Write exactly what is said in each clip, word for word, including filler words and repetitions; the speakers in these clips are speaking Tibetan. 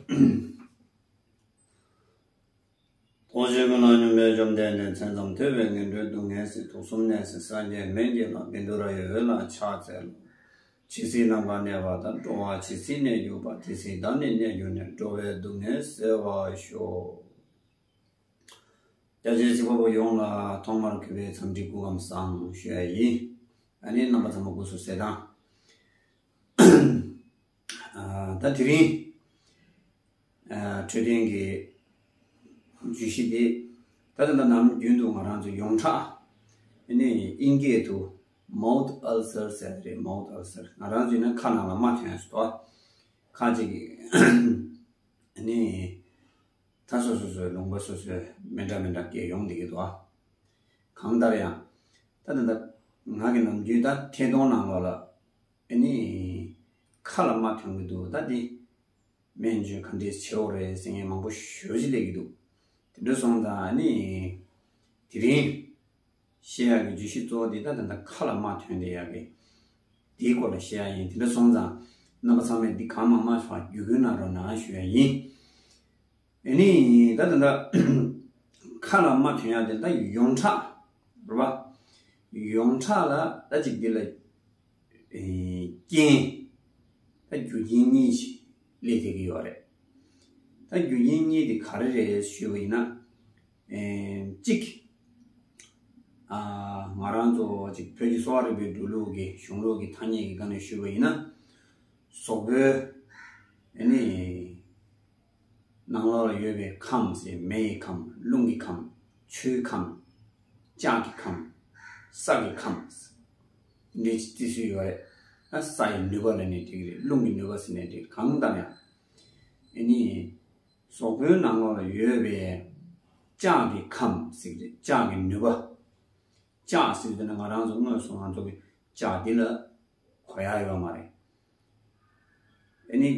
ཐུགས་རྗེ་ཀུན་ལ་སྙོམས་པའི་བཅོམ་ལྡན་འདས། མཚན་ཙམ་ཐོས་པས་ངན་འགྲོའི་སྡུག་བསྔལ་སེལ། དུག་གསུམ་ནད་སེལ་སངས་རྒྱས་སྨན་གྱི་བླ། བཻ་ཌཱུརྱ་ཡི་འོད་ལ་ཕྱག་འཚལ་ལོ། ཇི་སྲིད་ནམ་མཁའ་གནས་པ་དང་། འགྲོ་བ་ཇི་སྲིད་གནས་གྱུར་པ། དེ་སྲིད་བདག་ནི་གནས་གྱུར་ནས། འགྲོ་བའི་སྡུག་བསྔལ་སེལ་བར་ཤོག། སྐྱབས་རྗེ་ཚེ་དཔག་པོ་ཡོངས་ལ་ཐོག་མར་གུས་པའི་འཚམས་འདྲི་སྐུ་ཁམས་བཟང་ཞུ་ཡ་ཡིན། ཨ་ནི་རྣམ་པ་ཚང་མ་སྐུ་གཟུགས་གསལ་ཐང་། ཨ། ད་དེ་རིང་ཨ། འཕྲོད་བསྟེན་གྱི་བརྗོད་གཞི་དེ། ད་ལྟ་ནམ་རྒྱུན་དུ་ང་རང་ཚོ་ཡོངས་གྲགས། ཨ་ནི་དབྱིན་སྐད་དུ་mouth ulcer ཟེར་རེད། mouth ulcer། ང་རང་ཚོ་ཡིན་ན་ཁ་ནང་ལ་རྨ་ཐོན་ཡ་ཟེར་དོ། ཁ་ཅིག་གི་ཨ་ནི། ད་སོ་སོ་སོའི་ལུང་པ་སོ་སོའི་མི་འདྲ་མི་འདྲ་སྐད་ཡོང་བསྡད་ཀྱི་འདུག་ཨ། གང་ལྟར་ཡང་། ད་ད་ད་ང་གི་ནམ་རྒྱུན་ད་ཐད་གཏོང་ནང་ལོགས་ལ་ཨ་ནི་ཁ་ལ་རྨ་ཐོན་གྱི་འདུག། ད་འདི་སྨན་བཅོས་ག་འདྲས་བྱེད་དགོས་རེད་ཟེར་མཁན་མང་པོ་ཞེ་པོ་ཅིག་སླེབས་ཀྱི་འདུག། དེ་འདྲ་སོང་ཙང་ཨ་ནི་དེ་རིང་བཤད་ཡག་གི་བརྗོད་གཞི་གཙོ་བོ་དེ་ད་ད་ད་ཁ་ལ་རྨ་ཐོན་བསྡད་ཡག་གི་དེའི་སྐོར་ལ་བཤད་ཡག་ཡིན། དེ་འདྲ་སོང་ཙང་རྣམ་པ་ཚང་མས་འདི་གང་མང་མང་ཞིག་བརྒྱུད་སྐུལ་གནང་རོགས་གནང་ཞུ་ཡག་ཡིན། ཨ་ནི་ད་ད་ད་ཁ་ལ་རྨ་ཐོན་ཡག་དེ་ད་ཡོངས་གྲགས་རེད་པ། ཡོངས་གྲགས་ལ་ད་ཅིག་འདི་ལ་ཨེ། རྐྱེན། ད་རྒྱུ་རྐྱེན་གཉིས་ཤིག་སླེབས་བསྡད་ཀྱི་ཡོད་རེད། ད་རྒྱུ་རྐྱེན་གཉིས་དེ་ག་རེ་རེད་ཞུས་པ་ཡིན་ན། ཨེ། གཅིག། ཨ། ང་རང་ཚོ་ཅིག་བོད་ཀྱི་གསོ་བ་རིག་པའི་འགྲོ་ལུགས་ཀྱི་གཞུང་ལུགས་ཀྱི་ཐ་སྙད་ཀྱི་སྒང་ནས་ཞུས་པ་ཡིན་ན། གཟུགས་པོའི་ཨ་ནི་ནང་ལོགས་ལ་ཡོད་པའི་ཁམས་ཟེར། མེ་ཡི་ཁམས། རླུང་གི་ཁམས། ཆུའི་ཁམས། ལྕགས་ཀྱི་ཁམས། ས་གི་ཁམས། འདི་བརྩི་སྲོལ་ཡོད་རེད། ཨ། ས་ཡི་ནུས་པ་ལབ་ནའི་འགྲིག་གི་རེད། རླུང་གི་ནུས་པ་ཟེར་ནའི་འགྲིག། གང་ལྟར་ཡང་ཨ་ནི་གཟུགས་པོའི་ནང་ལོགས་ལ་ཡོད་པའི་ལྕགས་ཀྱི་ཁམས་ཟེར་གྱི་རེད། ལྕགས་ཀྱི་ནུས་པ། ལྕགས་ཟེར་དུས་ན་ང་རང་ཚོ་དངོས་སུ་ང་ཚོ་གི་ལྕགས་འདི་ལ་གོ་ཡག་ཡོད་མ་རེད། ཨ་ནི་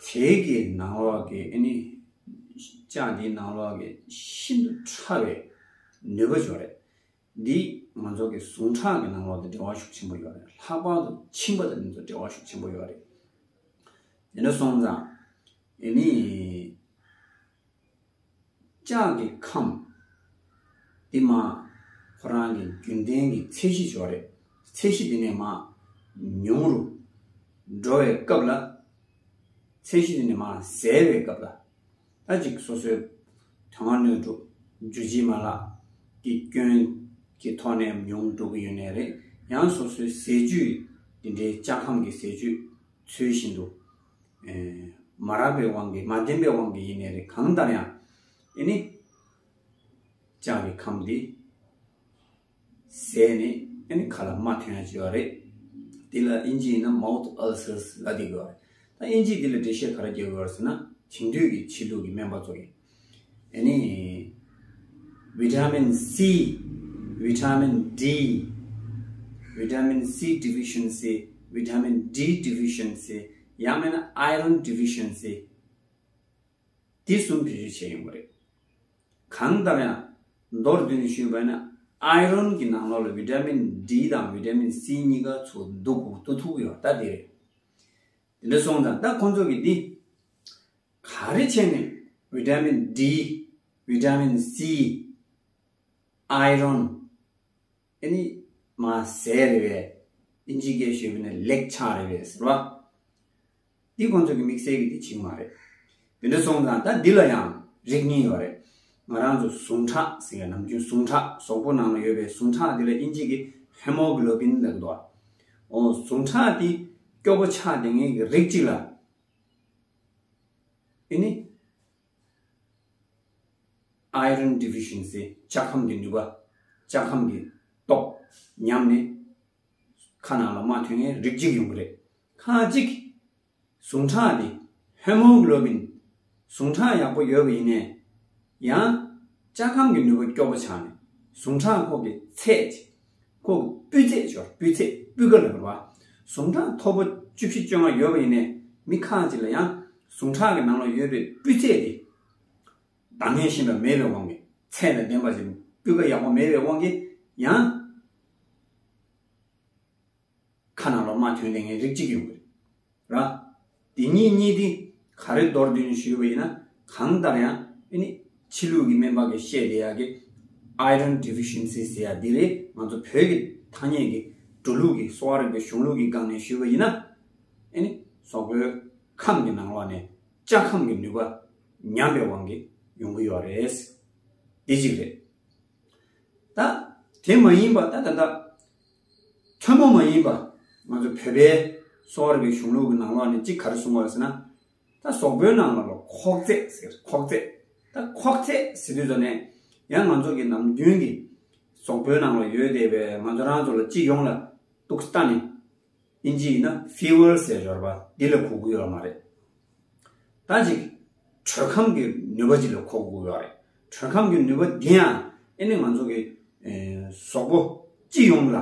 དེ་གི་ནང་ལོགས་ཀྱི་ཨ་ནི་ལྕགས་འདིའི་ནང་ལོགས་ཀྱི་ཤིན་ཏུ་ཕྲ་བའི་ནུས་པ་ཅིག་ཡོད་རེད། འདི་ང་ཚོ་གི་ཟུངས་ཁྲག་གི་ནང་ལོགས་དང་འབྲེལ་བ་ཤུགས་ཆེན་པོ་ཡོད་རེད། ལྷག་པར་དུ་མཆིན་པ་དང་འདི་ཚོ་འབྲེལ་བ་ཤུགས་ཆེན་པོ་ཡོད་རེད། དེ་འདྲ་སོང་ཙང་ཨ་ནི་ལྕགས་ཀྱི་ཁམས་འདི་མར་ཁོ་རང་གི་རྒྱུན་ལྡན་གྱི་ཚད་གཞི་ཅིག་ཡོད་རེད། ཚད་གཞི་འདི་ནས་མར་ཉུང་རུ་འགྲོ་བའི་སྐབས་ལ། ཚད་གཞི་འདི་ནས་མར་ཟད་པའི་སྐབས་ལ། ད་ཅིག་སོ་སོའི་དོན་ལྔ་སྣོད་དྲུག་འཇུ་བྱེད་མ་ལག་གི་སྐྱོན་གྱི་ཐོག་ནས་ཉུང་འགྲོ་གི་ཡོད་ནའི་རེད། ཡང་སོ་སོའི་ཟས་བཅུད་འདི་འདྲའི་ལྕགས་ཁམས་ཀྱི་ཟས་བཅུད་ཚུལ་བཞིན་དུ་ཨེ། མ་རག་པའི་དབང་གིས། མ་ལྡན་པའི་དབང་གིས་ཡིན་ནའི་རེད། གང་ལྟར་ཡང་ཨ་ནི་ལྕགས་ཀྱི་ཁམས་འདི་ཟད་ནས་ཨ་ནི་ཁ་ལ་རྨ་ཐོན་ཡག་ཅིག་ཡོད་རེད། འདི་ལ་དབྱིན་ཇི་ཡིན་ན་mouth ulcers ལབ་བསྡད་ཀྱི་ཡོད་རེད། ད་དབྱིན་ཇིས་འདི་ལ་འགྲེལ་བཤད་ག་རེ་རྒྱག་གི་ཡོད་རེད་ཟེར་ན། དེང་དུས་ཀྱི་ཕྱི་ལུགས་ཀྱི་སྨན་པ་ཚོ་གིས་ཨ་ནི་vitamin C, vitamin D, vitamin C deficiency, vitamin D deficiency, ཡང་མིན་ན་iron deficiency འདི་གསུམ་བེད་སྤྱོད་བྱས་ཡོང་གི་རེད། གང་ལྟར་ཡང་མདོར་བསྡུས་ནས་ཞུས་པ་ཡིན་ན། ཨའི་རོན་གྱི་ནང་ལོགས་ལ་བི་ཊ་མིན་ཌི་དང་བི་ཊ་མིན་སི་གཉིས་ཀ་ཚོ་འདུ་དགོས་འདུ་ཐུབ་ཀྱི་ཡོད་རེད། ད་དེ་རེད། དེ་འདྲ་སོང་ཙང་ད་ཁོང་ཚོ་གིས་འདི་ག་རེ་བྱས་ནས་བི་ཊ་མིན་ཌི། བི་ཊ་མིན་སི། ཨའི་རོན། ཨ་ནི་མར་ཟད་རེད་པས། ཨིན་ཇི་སྐད་ཞུས་པ་ན་ལེགས་ཆགས་རེད་པས་ཟེར་བ། འདི་ཁོང་ཚོ་གི་དམིགས་བསལ་གྱི་འདི་བྱེད་ཀྱི་མ་རེད། དེ་འདྲ་སོང་ཙང་ད་འདི་ལ་ཡང་རིགས་གཉིས་ཡོད་རེད། ང་རང་ཚོ་ཟུངས་ཁྲག་ཟེར་ཡ། ནམ་རྒྱུན་ཟུངས་ཁྲག་གཟུགས་པོ་ནང་ལ་ཡོད་པའི་ཟུངས་ཁྲག་འདི་ལ་ཨིན་ཇི་གི་ཧེ་མོ་གི་ལོ་བིན་ལབ་ཀྱི་འདུག་བ། འོ་ཟུངས་ཁྲག་འདི་སྐྱོ་པོ་ཆགས་བསྡད་མཁན་གྱི་རིགས་གཅིག་ལ། ཨ་ནི་iron deficiency། ལྕགས་ཁམས་ཀྱི་ནུས་པ། ལྕགས་ཁམས་ཀྱི་སྟོབས་ཉམས་ནས་ཁ་ནང་ལ་རྨ་ཐོན་མཁན་རིགས་གཅིག་ཡོང་གི་རེད། ཁ་ཅིག་ཟུངས་ཁྲག་འདི་ཧེ་མོ་གི་ལོ་བིན། ཟུངས་ཁྲག་ཡག་པོ་ཡོད་པ་ཡིན་ནའི་ཡང་ལྕགས་ཁམས་ཀྱི་ནུས་པ་སྐྱོ་པོ་ཆགས་ནས་ཟུངས་ཁྲག་ཁོ་གི་ཚད་ཅིག་ཁོ་གི་སྤུས་ཚད་ཤོར། སྤུས་ཚད། སྤུས་ཀ་ལ་རེད་བ། ཟུངས་ཁྲག་མཐོ་པོ་བཅུ་བཞི་བཅོ་ལྔ་ཡོད་པ་ཡིན་ནའི་མི་ཁ་ཅིག་ལ་ཡང་ཟུངས་ཁྲག་གི་ནང་ལ་ཡོད་པའི་སྤུས་ཚད་དེ་འདང་ངེས་ཤེས་པ་མེད་པའི་དབང་གིས། ཚད་དང་ལྡན་པ་ཞིག་སྤུས་ཀ་ཡག་པོ་མེད་པའི་དབང་གིས་ཡང་ཁ་ནང་ལ་རྨ་ཐོན་བསྡད་མཁན་རིགས་གཅིག་ཡོང་གི་རེད། ར། དེ་གཉིས་གཉིས་དེ་ ག་རེ་མདོར་བསྡུས་ནས་ཞུས་པ་ཡིན་ན། གང་ལྟར་ཡང་ཨ་ནི་ཕྱི་ལུགས་ཀྱི་སྨན་པ་གིས་བཤད་བསྡད་ཡག་གི་iron deficiency ཟེར་ཡག་འདི་རེད། ང་ཚོ་བོད་ཀྱི་ཐ་སྙད་ཀྱི་འགྲོ་ལུགས་ཀྱི་གསོ་བ་རིག་པའི་གཞུང་ལུགས་ཀྱི་སྒང་ནས་ཞུས་པ་ཡིན་ན། ཨ་ནི་གཟུགས་པོའི་ཁམས་ཀྱི་ནང་ལོགས་ནས་ལྕགས་ཁམས་ཀྱི་ནུས་པ་ཉམས་པའི་དབང་གིས་ཡོང་གི་ཡོད་རེད། འདི་གཅིག་རེད། ད་དེ་མ་ཡིན་པ། ད་ད་ད་ཐུན་མོང་མ་ཡིན་པ། ང་ཚོ་བོད་པའི་གསོ་བ་རིག་པའི་གཞུང་ལུགས་ཀྱི་ནང་ལོགས་ནས་གཅིག་ག་རེ་གསུངས་པ་རེད་ཟེར་ན། ད་གཟུགས་པོའི་ནང་ལ་ལོ་ཁོག་རྩེད་ཟེར། ཁོག་རྩེད། ད་ཁོག་རྩེད་ཟེར་དུས་ཙམ་ནས་ཡང་ང་ཚོ་གི་ནམ་རྒྱུན་གྱི་གཟུགས་པོའི་ནང་ལ་ཡོད་བསྡད་པའི་ང་ཚོ་རང་ཚོ་ལ་སྤྱི་ཡོངས་ལ་ཏོག་ཙམ་ལྟ་ནས། ཨིན་ཇི་ཡིན་ན་fever ཟེར་ཡོད་རེད་པ། འདི་ལ་གོ་གི་ཡོད་མ་རེད། ད་ཅིག་དྲོད་ཁམས་ཀྱི་ནུས་པ་ཅིག་ལ་གོ་དགོས་ཡོད་རེད། དྲོད་ཁམས་ཀྱི་ནུས་པ་འདི་ཡང་ཨ་ནི་ང་ཚོ་གི་ཨེ་གཟུགས་པོ་སྤྱི་ཡོངས་ལ་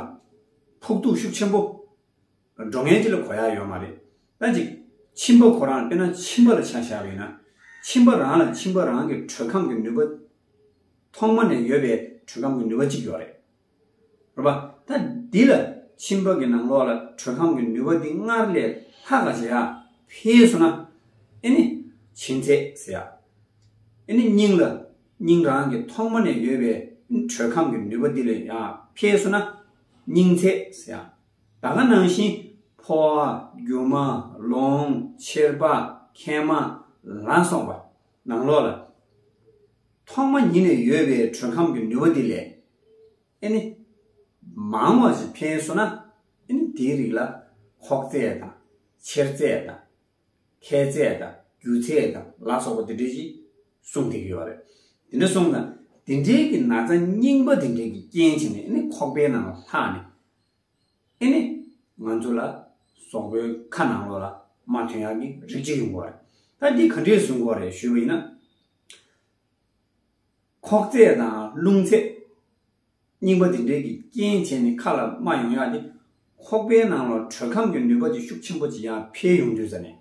ཕོག་ཐུག་ཤུགས་ཆེན་པོ་འགྲོ་མཁན་ཅིག་ལ་གོ་ཡག་ཡོད་མ་རེད། ད་ཅིག་མཆིན་པ་ཁོ་རང་། དཔེར་ན་མཆིན་པ་ལ་ཆ་བཞག་པ་ཡིན་ན། མཆིན་པ་རང་ལ་མཆིན་པ་རང་གི་དྲོད་ཁམས་ཀྱི་ནུས་པ། ཐོག་མ་ནས་ཡོད་པའི་དྲོད་ཁམས་ཀྱི་ནུས་པ་གཅིག་ཡོད་རེད། རེད་པ། ད་འདི་ལ་མཆིན་པ་གི་ནང་ལོགས་ལ་དྲོད་ཁམས་ཀྱི་ནུས་པ་འདི་སྔར་ལས་ལྷག་ག་བྱེད་ཡག་འཕེལ་སོང་ན། ཨེ་ནི་མཆིན་ཚད་ཟེར་ཡག་ཨེ་ནི་སྙིང་ལ། སྙིང་རང་གི་ཐོག་མ་ནས་ཡོད་པའི་དྲོད་ཁམས་ཀྱི་ནུས་པ་འདི་ལ་ཡང་འཕེལ་སོང་ན། སྙིང་ཚད་ཟེར་ཡག་ད་ག་ནང་བཞིན་ཕོ་བ། རྒྱུ་མ། རླུང་། མཆེར་པ། མཁལ་མ་ལ་སོགས་པ་ནང་ལོགས་ལ། ཐོག་མ་ཉིད་ནས་ཡོད་པའི་དྲོད་ཁམས་ཀྱི་ནུས་པ་འདི་ལས་ཨེ་ནི་མང་བ་ཞིག་འཕེལ་སོང་ན། ཨེ་ནི་དེའི་རིགས་ལ་ཁོག་རྩེད་དང་། མཆེར་རྩེད་དང་། མཁལ་རྩེད་དང་། རྒྱུ་ཚད་དང་ལ་སོགས་པ་དེ་འདྲ་ཞིག་གསུངས་བསྡད་ཀྱི་ཡོད་རེད། དེ་འདྲ་སོང་ཙང་དེ་འདྲའི་གི་ན་ཚ་རྙིང་པ་དེ་འདྲའི་གི་རྐྱེན་བྱས་ནས། ཨེ་ནི་ཁོག་པའི་ནང་ལ་ལྷག་ནས། ཨེ་ནི་ང་ཚོ་ལ་གཟུགས་པོའི་ཁ་ནང་ལོགས་ལ་རྨ་ཐོན་ཡག་གི་རིགས་གཅིག་ཡོང་གི་ཡོད་རེད། ད་འདི་ག་འདྲས་བཟོ་གི་ཡོད་རེད་ཞུས་པ་ཡིན་ན། ཁོག་རྩེད་དང་རླུང་རྩེད་རྙིང་པ་དེ་འདྲའི་གི་རྐྱེན་བྱས་ནས་ཁ་ལ་རྨ་ཡོང་ཡག་དེ། ཁོག་པའི་ནང་ལ་དྲོད་ཁམས་ཀྱི་ནུས་པ་དེ་ཤུགས་ཆེན་པོ་ཅིག་ཡར་འཕེལ་ཡོང་དུས་ཙ་ནས།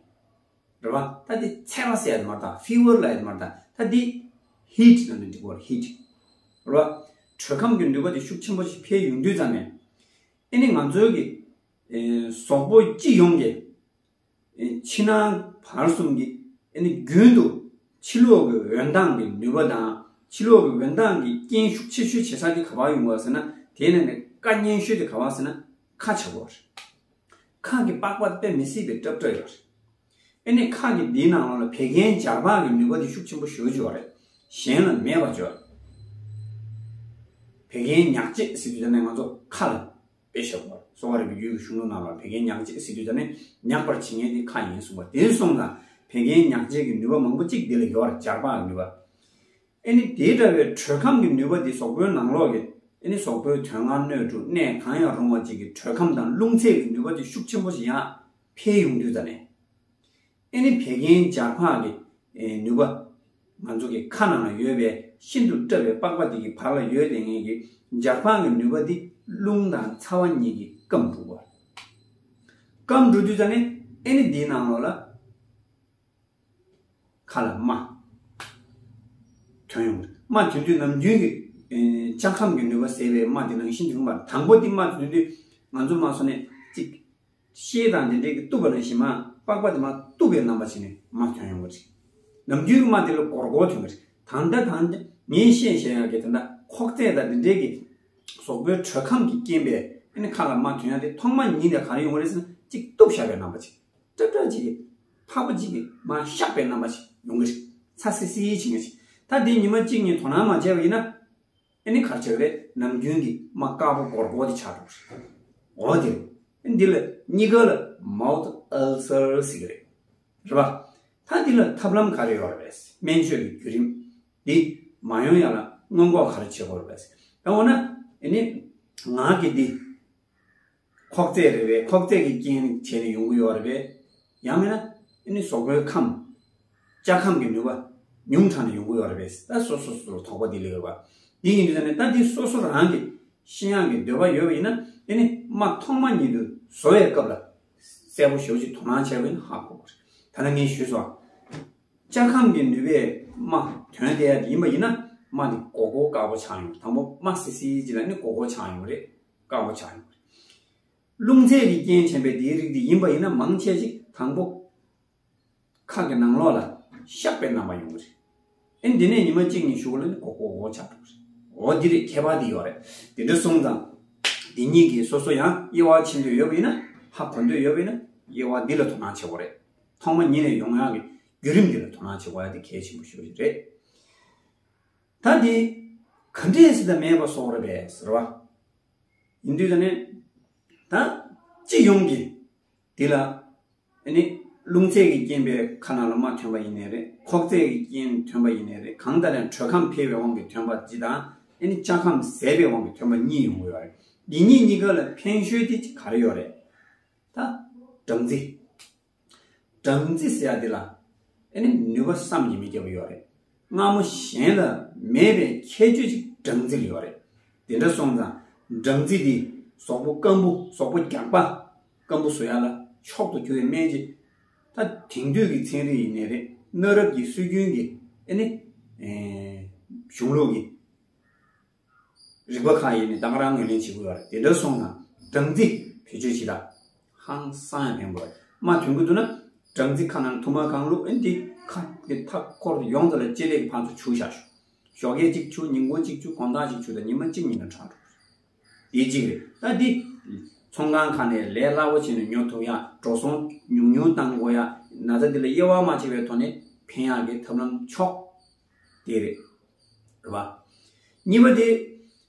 རེད་པ། ད་དེ་ཚད་པ་ཟེར་ཡག་དེ་མ་རེད། ད་fever ལབ་ཡག་དེ་མ་རེད། ད་ད་དེ་heat ལབ་ནས་འགྲིག་གི་རེད། heat། རེད་པ། དྲོད་ཁམས་ཀྱི་ནུས་པ་དེ་ཤུགས་ཆེན་པོ་ཞིག་འཕེལ་ཡོང་དུས་ཙ་ནས། ཨེ་ནི་ང་ཚོའི་གི་ཨེ་གཟུགས་པོ་སྤྱི་ཡོངས་ཀྱི་ཨེ་ཕྱི་ནང་བར་གསུམ་གྱི་ཨེ་ནི་རྒྱུན་དུ་ཕྱི་ལོགས་ཀྱི་འོད་མདངས་ཀྱི་ནུས་པ་དང་། ཕྱི་ལོགས་ཀྱི་འོད་མདངས་ཀྱི་རྐྱེན་ཤུགས་ཆེ་ཤོས་བྱེད་ས་དེ་ག་པར་ཡོང་གི་ཡོད་ཟེར་ན། དེ་ནས་ནི་དཀའ་ངལ་ཤོས་དེ་ག་པར་ཟེར་ན། ཁ་ཆགས་ཀྱི་ཡོད་རེད། ཁ་གི་པགས་པ་དཔེ་མི་སྲིད་པའི་སྲབ་སྲབ་ཡོད་རེད། ཨེ་ནི་ཁ་གི་འདིའི་ནང་ལོགས་ལ་བད་ཀན་འབྱར་བག་གི་ནུས་པ་དེ་ཤུགས་ཆེན་པོ་ཞེ་པོ་ཅིག་ཡོད་རེད། གཞན་ལ་མེད་པ་ཅིག་ཡོད་རེད། བད་ཀན་མྱག་བྱེད་ཟེར་དུས་ཙ་ནས་ང་ཚོ་ཁ་ལ་དཔེ་བཞག་པ། གསོ་བ་རིག་པའི་རྒྱུད་ཀྱི་གཞུང་ལུགས་ནང་ལ་བད་ཀན་མྱག་བྱེད་ཟེར་དུས་ཙ་ནས་མྱག་པར་བྱེད་མཁན་དེ་ཁ་ཡིན་གསུངས་པ། དེ་སོང་ཙང་བད་ཀན་མྱག་བྱེད་ཀྱི་ནུས་པ་མང་པོ་གཅིག་འདི་ལ་ཡོད་རེད། འབྱར་བག་གི་ནུས་པ། ཨེ་ནི་དེ་འདྲ་བའི་དྲོད་ཁམས་ཀྱི་ནུས་པ་འདི་གཟུགས་པོའི་ནང་ལོགས་ཀྱི། ཨེ་ནི་གཟུགས་པོའི་དོན་ལྔ་སྣོད་དྲུག་གནས་གང་ཡང་རུང་བ་ཅིག་གི་དྲོད་ཁམས་དང་རླུང་ཚད་ཀྱི་ནུས་པ་དེ་ཤུགས་ཆེན་པོ་ཞིག་ཡར་འཕེལ་ཡོང་དུས་ཙ་ནས། ཨེ་ནི་བད་ཀན་འབྱར་བག་གི་ཨེ་ནུས་པ། ང་ཚོ་གི་ཁ་ནང་ལ་ཡོད་པའི་ཤིན་ཏུ་སྲབ་པའི་པགས་པ་དེ་གི་བར་ལ་ཡོད་བསྡད་མཁན་གྱི་འབྱར་བག་གི་ནུས་པ་འདི་རླུང་དང་ཚ་བ་གཉིས་ཀྱིས་སྐམ་འགྲོ་གི་རེད། སྐམ་འགྲོ་དུས་ཙ་ནས་ཨེ་ནི་འདིའི་ནང་ལོགས་ལ་ཁ་ལ་རྨ་ཐོན་ཡོང་གི་རེད། རྨ་ཐོན་དུས་ནམ་རྒྱུན་གྱི་ཨེ་ལྕགས་ཁམས་ཀྱི་ནུས་པ་ཟེར་བའི་རྨ་དེ་ནང་བཞིན་དུ་ཡོང་བ་རེད། དང་པོ་དེ་རྨ་ཐོན་དུས་ང་ཚོ་མ་སོ་ནས་གཅིག་ཤེལ་དང་དེ་འདྲས་ཀྱིས་གཏུབ་པ་ནང་བཞིན་མར་པགས་པ་དེ་མར་གཏུབ་པའི་རྣམ་པ་བྱས་ནས་རྨ་ཐོན་ཡོང་གི་རེད། ནམ་རྒྱུན་རྨ་དེ་ལ་སྒོར་སྒོར་ཐོན་གྱི་རེད། ད་ལྟ་ད་ལྟ་ངས་བཤད་བཤད་ཡག་གི་དེ་འདྲ་ཁོག་རྩེད་དང་དེ་འདྲས་ཀྱི་གཟུགས་པོའི་དྲོད་ཁམས་ཀྱི་རྐྱེན་པས་ཨ་ནི་ཁ་ལ་རྨ་ཐོན་ཡག་དེ་ཐོག་མ་ཉིད་ནས་ག་རེ་ཡོང་གི་རེད་ཟེར་ན། གཅིག་གཏུབ་བཞག་པའི་རྣམ་པ་ཅིག་སྲབ་སྲབ་ཅིག་གིས་ཕག་པ་ཅིག་གིས་མར་གཤགས་པའི་རྣམ་པ་ཅིག་ཡོང་གི་རེད། ཚ་སིལ་སིལ་བྱེད་མཁན་ཅིག་ད་དེ་ཉི་མ་གཅིག་གཉིས་དོ་སྣང་མ་བྱས་པ་ཡིན་ན། ཨ་ནི་ག་རེ་བྱེད་ཀྱི་རེད། ནམ་རྒྱུན་གྱི་རྨ་དཀར་པོ་སྒོར་སྒོར་དེ་ཆགས་འགྲོ་གི་རེད། འོ་དེ་རེད། ཨ་ནི་འདི་ལ་གཉིས་ཀ་ལ་mouth ulcer ཟེར་གྱི་རེད། རེད་པ། ད་འདི་ལ་ཐབས་ལམ་ག་རེ་ཡོད་རེད། སྨན་བཅོས་ཀྱི་བརྒྱུད་རིམ་འདི་མ་ཡོང་ཡག་ལ་སྔོན་འགོག་ག་རེ་བྱེད་དགོས་རེད་པས། ད་འོ་ན་ཨ་ནི་ངག་གི་འདི་ཁོག་རྩེད་རེད་པས། ཁོག་རྩེད་ཀྱི་རྐྱེན་བྱས་ནས་ཡོང་གི་ཡོད་རེད་པས། ཡང་མིན་ན་ཨ་ནི་གཟུགས་པོའི་ཁམས། ལྕགས་ཁམས་ཀྱི་ནུས་པ་ཉུང་དྲགས་ནས་ཡོང་གི་ཡོད་རེད་པས། ད་སོ་སོ་སོ་སོར་དོགས་པ་འདི་ལས་ཡོད་པ། འདི་ཡིན་དུས་ཙ་ནས་ད་འདི་སོ་སོ་རང་གི་ཤེས་ཡག་གི་འདོད་པ་ཡོད་པ་ཡིན་ན། ཨ་ནི་རྨ་ཐོག་མ་ཉིད་དུ་བཟོ་བའི་སྐབས་ལ་གསལ་པོ་ཞེ་པོ་ཅིག་དོ་སྣང་བྱས་པ་ཡིན་ན་ཧ་གོ་གི་རེད། ད་ལྟ་ངས་ཞུས་སོང་། ལྕགས་ཁམས་ཀྱི་ནུས་པས་རྨ་ཐོན་བསྡད་ཡག་ཡིན་པ་ཡིན་ན། རྨ་འདི་སྒོར་སྒོར་དཀར་པོ་ཆགས་ཡོང་གི་རེད། དང་པོ་རྨ་སིལ་སིལ་ཅིག་ལ་ནི་སྒོར་སྒོར་ཆགས་ཡོང་གི་རེད། དཀར་པོ་ཆགས་ཡོང་གི་རེད། རླུང་རྩལ་གྱི་རྐྱེན་བྱས་པའི་དེའི་རིགས་དེ་ཡིན་པ་ཡིན་ན། མང་ཆེ་ཅིག་དང་པོ་ ཁ་གི་ནང་ལོགས་ལ་གཤགས་པའི་རྣམ་པ་ཡོང་གི་རེད། ཨེ་འདི་ནས་ཉི་མ་གཅིག་གཉིས་བཞུགས་ལ་ནི་གོག་གོག་གོག་ཆགས་འགྲོ་གི་རེད། འོ་འདི་རེད། ཁྱད་པར་འདི་ཡོད་རེད། དེ་འདྲ་སོང་ཙང་འདི་གཉིས་ཀྱིས་སོ་སོ་ཡང་དབྱེ་བ་ཕྱེ་འདོད་ཡོད་པ་ཡིན་ན། ཧ་གོ་འདོད་ཡོད་པ་ཡིན་ན། དབྱེ་བ་འདི་ལ་དོ་སྣང་བྱེད་དགོས་རེད། ཐོག་མ་ཉིད་ནས་ཡོང་ཡག་གི་བརྒྱུད་རིམ་འདི་ལ་དོ་སྣང་བྱེད་དགོས་ཡག་དེ་གལ་ཆེན་པོ་ཤོས་ཤིག་རེད། ད་འདི་ག་འདྲས་སེ་ད་མེད་པ་བཟོ་རེད་པས་ཟེར་བ། ཡིན་དུས་ད་ནི་ད་སྤྱི་ཡོངས་ཀྱི་འདི་ལ་ཨ་ནི་རླུང་རྫས་ཀྱི་རྐྱེན་པས་ཁ་ནང་ལ་རྨ་ཐོན་པ་ཡིན་ནའི་རེད། ཁོག་རྫས་ཀྱི་རྐྱེན་ཐོན་པ་ཡིན་ནའི་རེད། གང་ལྟར་ཡང་དྲོད་ཁམས་འཕེལ་བའི་དབང་གིས་ཐོན་པ་སྤྱི་དང་། ཨ་ནི་ལྕགས་ཁམས་ཟད་པའི་དབང་གིས་ཐོན་པ་གཉིས་ཡོང་གི་ཡོད་རེད། འདི་གཉིས་གཉིས་ཀ་ལ་ཕན་ཤོས་དེ་ག་རེ་ཡོད་རེད། ད་སྦྲང་རྩི། སྦྲང་རྩི་ཟེར་ཡ་དེ་ལ་ཨ་ནི་ནུས་པ་བསམ་གྱིས་མི་ཁྱབ་པ་ཡོད་རེད། སྔ་མོ་གཞན་ལ་མེད་པའི་ཁྱད་ཆོས་ཅིག་སྦྲང་རྩི་ལ་ཡོད་རེད། དེ་འདྲ་སོང་ཙང་སྦྲང་རྩི་འདི་གཟུགས་པོ་སྐམ་པོ། གཟུགས་པོ་རྒྱགས་པ། སྐམ་པོ་བཟོ་ཡ་ལ་མཆོག་ཏུ་གྱུར་པའི་སྨན་ཅིག་ད་དེང་དུས་ཀྱི་ཚན་རིག་ཡིན་ནའི་རེད། གནའ་རབས་ཀྱི་སྲོལ་རྒྱུན་གྱི་ཨ་ནི་ཨེ་གཞུང་ལུགས་ཀྱི་རིག་པ་ཁག་ཡིན་ནའི་ད་ག་རང་ངོས་ལེན་བྱེད་དགོས་པ་རེད། དེ་འདྲ་སོང་ཙང་སྦྲང་རྩི་བེད་སྤྱོད་བྱེད་ད་ཧང་སང་ཡང་ཕན་པོ་རེད། རྨ་ཐོན་གྱི་འདུག་ན་སྦྲང་རྩི་ཁ་ནང་ཐུར་མ་གང་བླུགས། ཨེ་འདི་ཁ་གི་མཐའ་འཁོར་ཡོངས་རྫོགས་ལ་ལྕེ་ལེ་གི་ཕར་ཚུར་བྱུག་བཞག་ཞོག་ཞོགས་ཀས་གཅིག་བྱུག་ཉིན་གུང་གཅིག་བྱུག་དགོང་དག་གཅིག་བྱུག་དང་ཉི་མ་གཅིག་གཉིས་ན་དྲག་འགྲོ། དེ་གཅིག་རེད། ད་འདི་ཚོང་ཁང་ཁག་ནས་ལས་སླ་བོ་བྱས་ནས་ཉོ་ཐུབ་ཡ། འགྲོ་སོང་ཉུང་ཉུང་བཏང་དགོས་ཡ། ན་ཚ་འདི་ལ་དབྱེ་བ་མ་ཕྱེ་བའི་ཐོག་ནས་ཕན་ཡག་གི་ཐབས་ལམ་མཆོག་དེ་རེད། རེད་བ། གཉིས་པ་དེ་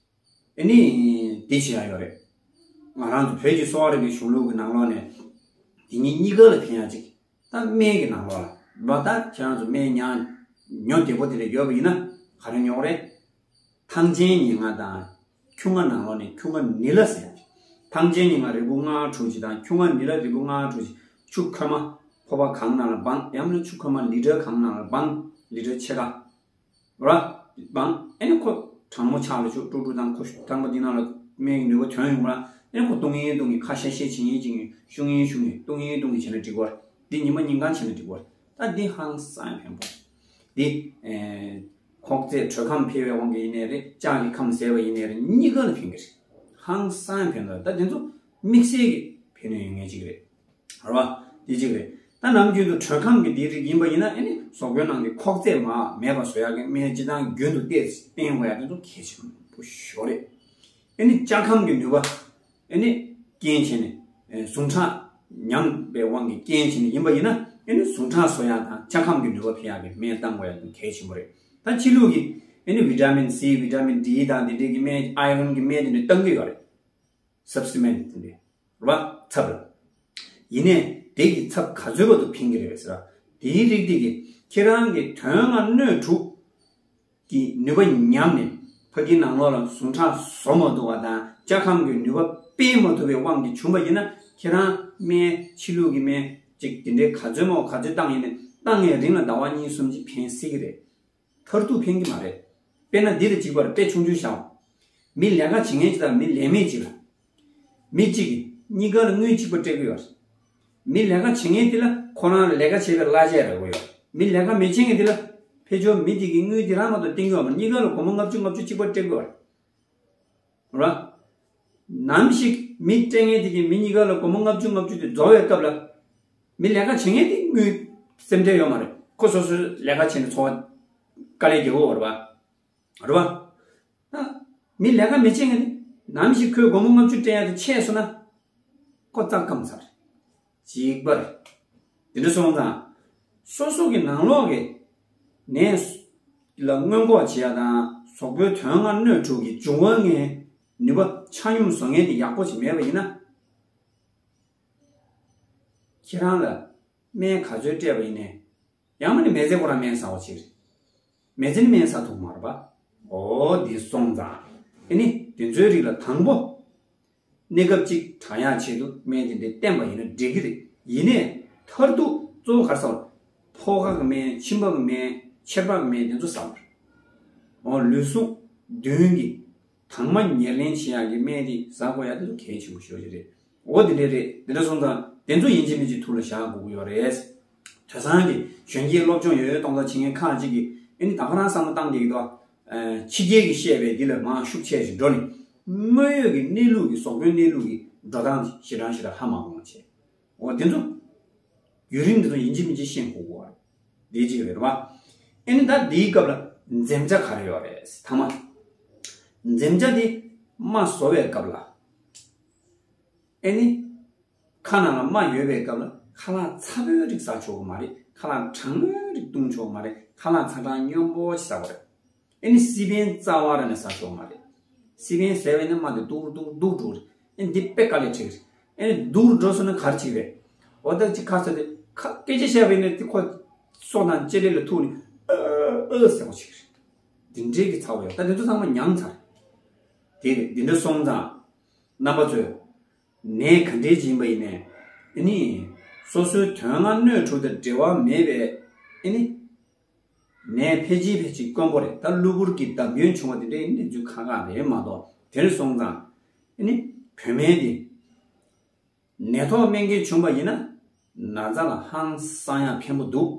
ཨ་ནི་འདི་བྱེད་ཡ་ཡོད་རེད། ང་རང་ཚོ་བོད་ཀྱི་གསོ་བ་རིག་པའི་གཞུང་ལུགས་ཀྱི་ནང་ལོགས་ནས་འདི་གཉིས་གཉིས་ཀ་ལ་ཕན་ཡ་ཅིག་ད་སྨན་གྱི་ནང་ལོགས་ལ་བ། ད་ཁྱེད་རང་ཚོ་སྨན་ཉར་ཉོ་བདེ་པོ་དེ་འདྲ་ཡོད་པ་ཡིན་ན་ག་རེ་ཉོ་རེད། ཐང་ཆེན་ཉེར་ལྔ་དང་ཁྱུང་ལྔ་ནང་ལོགས་ནས་ཁྱུང་ལྔ་ནི་ལ་ཟེར་ཡ་ཅིག་ཐང་ཆེན་ཉེར་ལྔ་རིལ་བུ་ལྔ་དྲུག་ཅིག་དང་ཁྱུང་ལྔ་ནི་ལ་རིལ་བུ་ལྔ་དྲུག་ཅིག་ཆུ་ཁོལ་མ་ཕོར་པ་གང་ནང་ལ་སྦང་། ཡང་མིན་ན་ཆུ་ཁོལ་མ་ལི་ཊར་གང་ནང་ལ་སྦང་། ལི་ཊར་ཕྱེད་ཀ་ར་སྦང་། ཨེ་ནི་ཁོ་གྲང་མོ་ཆགས་ལ་ཆུ་དཀྲུག་དཀྲུག་དང་ཁོ་ཐང་པ་འདི་ནང་ལ་སྨན་གྱི་ནུས་པ་ཐོན་ཡོང་བ། ཨེ་ནི་ཁོ་བཏུང་ཡིན་བཏུང་གི། ཁ་ཤ་ཤ་བྱེད་ཡིན་བྱེད་གི། བཤུ་ཡིན་བཤུ་གི། བཏུང་ཡིན་བཏུང་གི་བྱས་ན་འགྲིག་གོ། འདི་ཉི་མ་ཉིན་གང་བྱས་ན་འགྲིག་གོ། ད་འདི་ཧང་སང་ཕན་པོ། འདི་ཨེ་ཁོག་རྩེད་དྲོད་ཁམས་འཕེལ་བའི་དབང་གིས་ཡིན་ནའི་རེད། ལྕགས་ཀྱི་ཁམས་ཟད་པ་ཡིན་ནའི་རེད། གཉིས་ཀ་ལ་ཕན་གི་རེད། ཧང་སང་ཕན་ཐོགས། ད་དེ་ཚོ་དམིགས་བསལ་གྱི་ཕན་ནུས་ཡོད་མཁན་ཅིག་རེད། རེད་བ། དེ་གཅིག་རེད། ད་ནམ་རྒྱུན་དུ་དྲོད་ཁམས་ཀྱི་དེའི་རིགས་ཡིན་པ་ཡིན་ན། ཨེ་ནི་གཟུགས་པོའི་ནང་གི་ཁོག་རྩེད་མ་མེད་པ་བཟོ་ཡག་གི་སྨན་སྤྱིར་བཏང་རྒྱུན་དུ་བསྟེན་དགོས་ཡག་དེ་ཚོ་གལ་ཆེན་པོ་ཞེ་པོ་རེད། ཨེ་ནི་ལྕགས་ཁམས་ཀྱི་ནུས་པ་ཨེ་ནི་རྐྱེན་བྱས་ནས། ཨེ་ཟུངས་ཁྲག་ཉམས་པའི་དབང་གིས་རྐྱེན་བྱས་ནས་ཡིན་པ་ཡིན་ན། ཨེ་ནི་ཟུངས་ཁྲག་གསོ་ཡག་དང་ལྕགས་ཁམས་ཀྱི་ནུས་པ་འཕེལ་ཡག་གི་སྨན་བཏང་དགོས་ཡག་དེ་གལ་ཆེན་པོ་རེད། ད་ཕྱི་ལུགས་ཀྱི་ཨེ་ནི་བི་ཊ་མིན་སི། བི་ཊ་མིན་ཌི་དང་དེ་འདྲའི་གི་སྨན། ཨའི་རོན་གྱི་སྨན་དེ་འདྲ་བཏང་གི་ཡོད་རེད། སབ་སི་མེན་ཊི་དེ་འདྲ། རེད་བ། ཚབ་ལ། ཡིན་ནའི་དེ་གི་ཚབ་ག་ཚོད་བར་དུ་ཕན་གྱི་རེད་ཟེར་བ། དེའི་རིགས་དེ་གིས་ཁྱེད་རང་གི་དོན་ལྔ་སྣོད་དྲུག་གི་ནུས་པ་ཉམས་ནས་ཕ་གིའི་ནང་ལོགས་ལ་ཟུངས་ཁྲག་བཟོ་མ་ཐུབ་པ་དང་ལྕགས་ཁམས་ཀྱི་ནུས་པ་སྤེལ་མ་ཐུབ་པའི་དབང་གིས་བྱུང་བ་ཡིན་ན། ཁྱེད་རང་སྨན་ཕྱི་ལུགས་ཀྱི་སྨན་ཅིག་དེ་འདྲའི་ག་ཚོད་མོ་ག་ཚོད་བཏང་ཡིན་ནའི་བཏང་ངེས་རིང་ལ་ཟླ་བ་གཉིས་གསུམ་ཅིག་ཕན་སྲིད་ཀྱི་རེད། མཐར་ཐུག་ཕན་གྱི་མ་རེད། དཔེར་ན་འདི་དང་གཅིག་པར་དཔེ་ཆུང་ཆུང་བཞག་མི་ལས་ཀ་བྱེད་མཁན་གཅིག་དང་མི་ལས་མེད་གཅིག་ལ། མི་གཅིག་གིས་གཉིས་ཀ་ལ་དངུལ་གཅིག་པ་སྤྲད་ཀྱི་ཡོད་རེད། མི་ལས་ཀ་བྱེད་མཁན་དེ་ལ་ཁོ་རང་ལ་ལས་ཀ་བྱེད་པའི་གླ་ཆ་རག་གི་ཡོད་རེད། མི་ལས་ཀ་མི་བྱེད་མཁན་དེ་ལ་ཕར་ཕྱོགས་མི་དེ་གིས་དངུལ་དེ་རང་མ་གཏོགས་བསྟན་གྱི་ཡོད་མ་རེད། གཉིས་ཀ་ལ་སྒོར་མོ་ལྔ་བཅུ་ལྔ་བཅུ་གཅིག་པ་སྤྲད་ཀྱི་ཡོད་རེད། ར། ནམ་ཞིག་མི་སྤྲད་མཁན་དེ་གིས་མི་གཉིས་ཀ་ལ་སྒོར་མོ་ལྔ་བཅུ་ལྔ་བཅུ་དེ་རྫོགས་པའི་སྐབས་ལ། མི་ལས་ཀ་བྱེད་མཁན་དེ་དངུལ་སེམས་ཁྲལ་ཡོད་མ་རེད། ཁོ་སོ་སོའི་ལས་ཀ་བྱས་ནས་འཚོ་བ་དཀའ་ལས་རྒྱག་གི་ཡོད་རེད་པ། རེད་པ། ད་མི་ལས་ཀ་མི་བྱེད་མཁན་དེ་ནམ་ཞིག་ཁོས་སྒོར་མོ་ལྔ་བཅུ་སྤྲད་ཡ་དེ་ཆད་སོང་ན། ཁོ་རྩ་སྐམ་ཚར། གཅིག་པ་རེད། དེ་འདྲ་སོང་ཙང་། སོ་སོ་གི་ནང་ལོགས་ཀྱི་ནད་ལ་སྔོན་འགོག་བྱེད་ཡ་དང་གཟུགས་པོའི་དོན་ལྔ་སྣོད་དྲུག་གི་འབྱུང་བ་ལྔའི་ནུས་པ་ཆ་སྙོམས་བཟོ་མཁན་དེ་ཡག་པོ་ཞིག་མེད་པ་ཡིན་ན། ཁྱེད་རང་ལ་སྨན་ག་ཚོད་སྤྲད་པ་ཡིན་ནའི། ཡང་མིན་ན་མི་ཚེ་ཁོ་རང་སྨན་ཟ་བ་ཅིག་རེད། མི་ཚེ་ནི་སྨན་ཟ་ཐུབ་མ་རེད་པ། འོ་དེ་སོང་ཙང་། ཨེ་ནི་དེ་ཚོའི་རིགས་ལ་དང་པོ། གནས་སྐབས་གཅིག་དྲག་ཡག་ཆེད་དུ་སྨན་དེ་འདྲ་བསྟེན་པ་ཡིན་ན་འགྲིག་གི་རེད། ཡིན་ནའི་མཐར་ཐུག་གཙོ་བོ་ག་རེ་ཟེར་བ། ཕོ་ཁ་གི་སྨན། མཆིན་པ་གི་སྨན། མཆེར་པ་གི་སྨན་དེ་ཚོ་ཟ་བར། འོ་ལུས་ཟུངས་མདུན་གྱི་དྭངས་མ་ཉེར་ལེན་བྱེད་ཡག་གི་སྨན་དེ་ཟ་དགོས་ཡག་དེ་ཚོ་གལ་ཆེན་པོ་ཤོས་ཅིག་རེད། འོ་དེ་འདྲ་རེད། དེ་འདྲ་སོང་ཙང་དེ་ཚོ་ཡིན་གཅིག་མིན་གཅིག་ཐུགས་ལ་བཞག་དགོས་ཀྱི་ཡོད་རེད། དེང་སང་གི་གཞོན་སྐྱེས་སློབ་སྦྱོང་ཡོད་ཡོད་གཏོང་ཐབས་བྱེད་མཁན་ཁག་ཅིག་གིས་ཨེ་ནི་ད་ག་རང་བསམ་བློ་བཏང་བསྡད་ཀྱི་འདུག་ཨ། ཕྱི་རྒྱལ་གྱིས་བཤད་པའི་འདི་ལ་མར་ཤུགས་ཆེ་ཞིག་འགྲོ་ནས། དངོས་ཡོད་ཀྱི་གནས་ལུགས་ཀྱི་གཟུགས་པོའི་གནས་ལུགས་ཀྱི་འགྲོ་སྟངས་ཞེ་དྲག་ཞེ་དྲག་ཧ་མ་གོ་བ་བྱས། འོ་དེ་ཚོ་ བརྒྱུད་རིམ་འདི་ཚོ་ཡིན་གཅིག་མིན་གཅིག་ཤེས་དགོས་ཀྱི་ཡོད་རེད། འདི་གཅིག་རེད་བ། ཨེ་ནི་ད་འདིའི་སྐབས་ལ་འཛེམ་བྱ་ག་རེ་ཡོད་རེད་ཐ་མ། འཛེམ་བྱ་འདི་རྨ་བཟོ་བའི་སྐབས་ལ། ཨེ་ནི། ཁ་ནང་ལ་རྨ་ཡོད་པའི་སྐབས་ལ་ཁ་ལག་ཚ་པོའི་རིགས་ཟ་ཆོག་གི་མ་རེད། ཁ་ལག་གྲང་མོའི་རིགས་བཏུང་ཆོག་གི་མ་རེད། ཁ་ལག་ཚ་གྲང་སྙོམས་པོ་ཞིག་ཟ་དགོས་རེད། ཨེ་ནི་སི་པན་རྩ་བ་ར་ནས་ཟ་ཆོག་གི་མ་རེད། སི་པན་ཟས་པ་ཡིན་ན་རྨ་དེ་སྡུག་རུ་སྡུག་རུ་སྡུག་འགྲོ་རེད། ཨེ་འདི་དཔེ་དཀའ་ལས་འཕྲད་ཀྱི་རེད། ཨེ་ནི་སྡུག་རུ་འགྲོ་སོང་ན་ག་རེ་བྱེད་ཀྱི་རེད། འོ་ད་ཅིག་ཁ་ཟས་དེ་ཁ་སྐད་ཆ་བཤད་པ་ཡིན་ན་དེ་ཁོ་སོ་དང་ལྕེ་ལེ་ལ་ཐུག་ནས་ཨ་ཨ་ཟེར་བ་བྱེད་ཀྱི་རེད། འདི་འདྲའི་གི་ཚ་བ་ཡོད། ད་དེ་ཚོ་ཚང་མ་མྱངས་ཚར་རེད། དེ་རེད། འདི་འདྲ་སོང་ཙང་རྣམ་པ་ཚོས། ནད་ག་འདྲའི་ཅིག་ཡིན་པ་ཡིན་ནའི། ཨེ་ནི། སོ་སོའི་དོན་ལྔ་སྣོད་དྲུག་དང་འབྲེལ་བ་མེད་པའི། ཨེ་ནི། ནད་ཕལ་ཆེར་ཕལ་ཆེར་དཀོན་པོ་རེད། ད་གློ་བུར་གྱི་བརྡབ་སྐྱོན་བྱུང་བ་དེ་འདྲ་ཡིན་ན་དུས་ཁག་ཁག་རེད་མ་གཏོགས། དེར་སོང་ཙང་། ཨེ་ནི། བོད་སྨན་དེ། ནད་ཐོག་སྨན་གྱི་བྱུང་བ་ཡིན་ན། ན་ཚ་ལ་ཧང་སང་ཡང་ཕན་པོ་འདུག་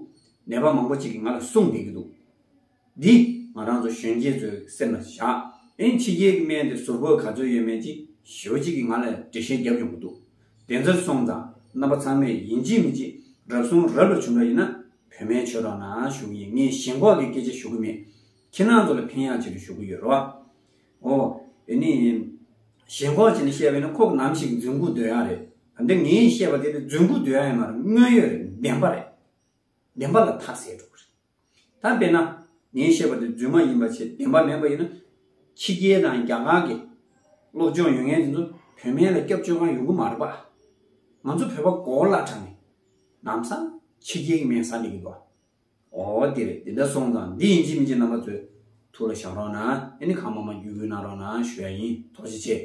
ནད་པ་མང་པོ་ཅིག་གིས་ང་ལ་གསུངས་བསྡད་ཀྱི་འདུག་འདི་ང་རང་ཚོ་གཞོན་སྐྱེས་ཚོའི་སེམས་ལ་བཞག་ཨེ་ནི་ཕྱི་རྒྱལ་གྱི་སྨན་དེ་ཟུར་བཀོལ་ག་ཚོད་ཡོད་མེད་ཅིག་ཞེ་པོ་ཅིག་གིས་ང་ལ་འགྲེལ་བཤད་རྒྱབ་ཡོང་གི་འདུག་དེ་ཚོར་སོང་ཙང་རྣམ་པ་ཚང་མས་ཡིན་གཅིག་མིན་གཅིག་རབ་བྱུང་རབ་ལ་བྱུང་བ་ཡིན་ན་བོད་སྨན་མཆོད་རོགས་གནང་ཞུ་གི་ཡིན། ངས་ཞེན་ཁོག་གི་སྐད་ཆ་ཞུ་གི་མེད། ཁྱེད་རང་ཚོ་ལ་ཕན་ཡག་ཆེད་དུ་ཞུ་གི་ཡོད་རེད་བ། ཨོ། ཨེ་ནི། ཞེན་ཁོག་བྱས་ནས་བཤད་པ་ཡིན་ན་ཁོ་ནམ་ཞིག་རྫུན་རྐུ་འདོན་ཡག་རེད། ད་ངས་བཤད་པ་དེ་ནི་རྫུན་རྐུ་འདོན་ཡག་ཡིན་མ་རེད། དངོས་ཡོད་རེད། བདེན་པ་རེད། བདེན་པ་ལ་མཐའ་གསལ་འགྲོ་གི་རེད། ད་དཔེར་ན། ངས་བཤད་པ་དེ་རྫུན་མ་ཡིན་པ་བྱས་བདེན་པ་མེད་པ་ཡིན་ན། ཕྱི་རྒྱལ་དང་རྒྱ་གར་གྱི་སློབ་སྦྱོང་ཡོད་མཁན་དེ་ཚོ་བོད་སྨན་ལ་སྐྱབས་བཅོལ་ཁང་ཡོང་གི་མ་རེད་པ། ང་ཚོ་བོད་པ་གོ་ལ་དྲངས་ནས་ལམ་སང་ཕྱི་རྒྱལ་གྱི་སྨན་ཟ་སླེབས་ཀྱི་འདུག་ཨོ་དེ་རེད། དེ་འདྲ་སོང་ཙང་འདི་ཡིན་གཅིག་མིན་གཅིག་རྣམ་པ་ཚོས་ཐུགས་ལ་བཞག་རོགས་གནང་། ཨེ་ནི་གང་མང་མང་བརྒྱུད་སྐུལ་གནང་རོགས་གནང་ཞུ་ཡ་ཡིན། ཐུགས་རྗེ་ཆེ།